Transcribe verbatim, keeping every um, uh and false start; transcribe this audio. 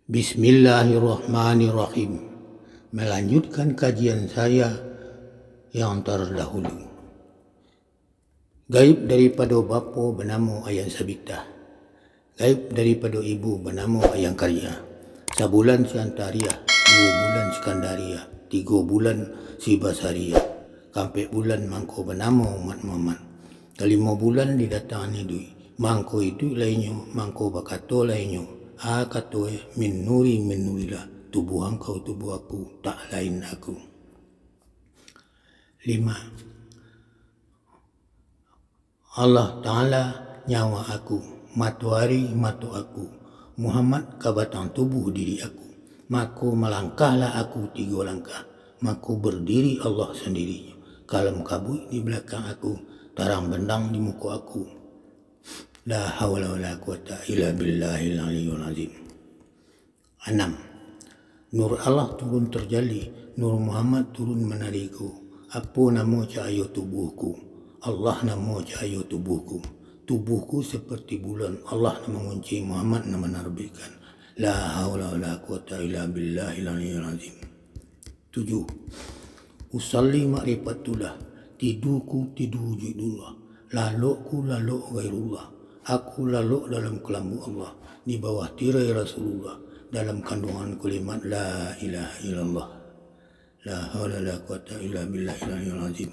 Bismillahirrahmanirrahim. Melanjutkan kajian saya yang terdahulu. Gaib daripado bapo banamo Ayang Sabitah. Gaib daripado ibu banamo Ayang Karia. Sabulan si Antariah, duo bulan si Kandaria, tigo bulan si Basariah, kaampek bulan mangko banamo Mat Muhammad. Kalimo bulan didatangani iduik, mangko iduik lai inyo, mangko bakato lai inyo, a kato e, min nuri, min nurillah, tubuah angkau, tubuah aku, tak lain aku. Lima. Allah Ta'ala nyawa aku, matoari mato aku, Muhammad ka batang tubuh diri aku. Mako malangkahlah aku tigo langkah, mako berdiri Allah sandirinyo. Kalam kabuik di balakang aku, tarang bendang di muko aku. La haula wala quwata illa billahil aliyul azim. Anam. Nur Allah turun terjali, Nur Muhammad turun manarigo. Apo namo cahayo tubuhku? Allah namo cahayo tubuhku. Tubuhku seperti bulan, Allah nan mangunci, Muhammad nan manarbikkan. La haula wala quwata illa billahil aliyil azim. Tujuh. Usalli ma'rifatullah, tiduku tidu wujuidullah, lalokku lalok ghairullah, aku lalok dalam kalambua Allah, di bawah tirai Rasulullah, dalam kandungan kalimat la ilaha illallah. La haula wala quwata illa billahil aliyil azim.